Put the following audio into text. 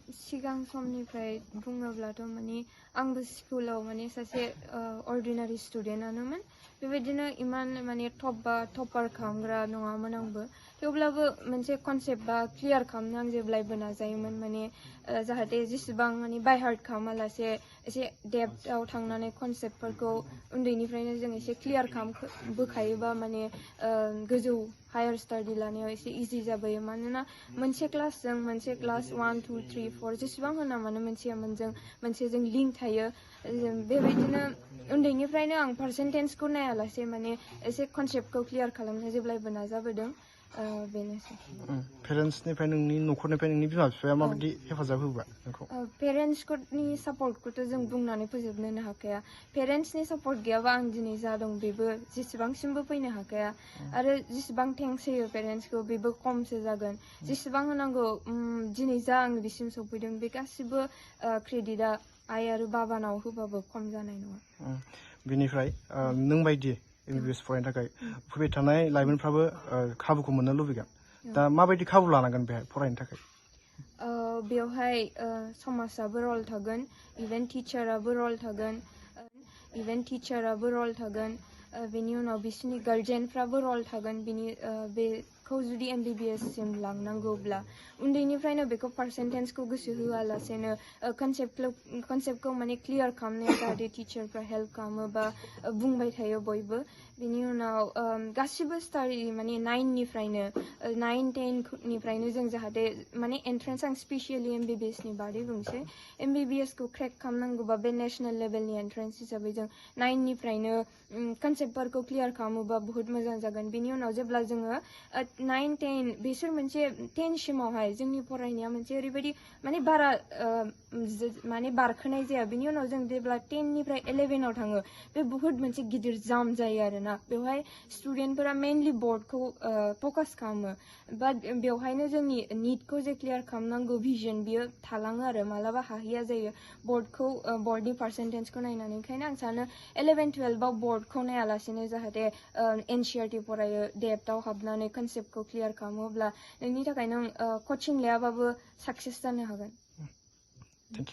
सिगां समनिफ्राय बुङोब्लाथ' माने आंबो स्कुलाव माने सासे अर्डिनारि स्टुडेन्टआनोमोन बेबायदिनो इमान माने टपार खालामग्रा नङामोन आंबो थेवब्लाबो मोनसे कनसेप्ट बा क्लियार खालामनो आं जेब्लायबो नाजायोमोन माने जाहाथे जेसेबां माने बाय हार्ट खालामालासे एसे डेप्थआव थांनानै कनसेप्टफोरखौ उन्दैनिफ्रायनो जों एसे क्लियार खालामबोखायोबा माने गोजौ हायार स्टाडि लानायाव एसे इजि जाबोयो मानोना मोनसे क्लासजों मोनसे क्लास 1 2 3 4 जेसेबां होना मानो मोनसेजों लिंक थायो बेबायदिनो उन्दैनिफ्रायनो आं पार्सेन्टेजखौ नायालासे माने एसे कनसेप्टखौ क्लियार खालामनो जेब्लायबो नाजाबोदों बेनोसै पेरेन्ट्सनिफ्राय नोंनि न'खरनिफ्राय नोंनि बिमा बिफाया माबायदि हेफाजाब होबा नोंखौ पेरेन्ट्सनि सापर्टखौथ' जों बुंनानै फोजोबनोनो हाखाया पेरेन्ट्सनि सापर्ट गैयाबा आं दिनै जा दं बेबो जेसेबांसिमबो फैनो हाखाया आरो जेसेबां थेंक्स होयो पेरेन्ट्सखौ बेबो खमसो जागोन जेसेबां होनांगौ दिनै जा आं बिसिम सफैदों बे गासिबो क्रेडिटआ आइ आरो बाबानाव होबाबो खम जानाय नङा बेनिफ्राय नों बायदि MBBS फरायनो थाखाय फैबाय थानाय लाइमोनफ्राबो खाबुखौ मोननो लुबैगोन दा माबायदि खाबु लानांगोन बेहाय फरायनो थाखाय बेवहाय समाजाबो रल थागोन इभेन टिचाराबो रल थागोन बेनि उनाव बिसोरनि गार्जेनफ्राबो रल थागोन बेखौ जुदि MBBS सिम लांनांगौब्ला उन्दैनिफ्रायनो बेखौ पार्सेन्टेजखौ गोसो होआलासेनो कनसेप्टखौ माने क्लियार खालामनायाव जाहाथे टिचारफ्रा हेल्प खालामो बा बुंबाय थायो बयबो बेनि उनाव गासिबो स्टाडि माने 9 10निफ्रायनो जों जाहाथे माने एन्ट्रेन्स आं स्पेसियलि MBBS नि बादै बुंसै MBBS खौ क्रेक खालामनांगौबा बे नेसनेल लेभेलनि एन्ट्रेन्स हिसाबै जों 9निफ्रायनो कनसेप्टफोरखौ क्लियार खालामोबा बहुत मोजां जागोन बेनि उनाव जेब्ला जोङो 9 10 बिसोर मोनसे 10 सिमावहाय जोंनि फरायनाया मोनसे ओरैबायदि माने बारा माने बारखोनाय जाया बेनि उनाव जों जेब्ला 10निफ्राय 11आव थाङो बे बहुत मोनसे गिदिर जाम जायो आरोना बेवहाय स्टुडेन्टफोरा मेनलि बर्डखौ फकास खालामो बाट बेवहायनो जोंनि निटखौ जे क्लियार खालामनांगौ भिजन बियो थालाङो आरो मालाबा हाहैया जायो बर्डनि पार्सेन्टेजखौ नायनानै ओंखायनो आं सानो 11 12आव बर्डखौ नायालासेनो जाहाथे NCERT फरायो डेप्थआव हाबनानै कनसेप्टखौ क्लियार खालामोब्ला नोंनि थाखाय नों कचिं लायाबाबो साक्सेस जानो हागोन थेंक इउ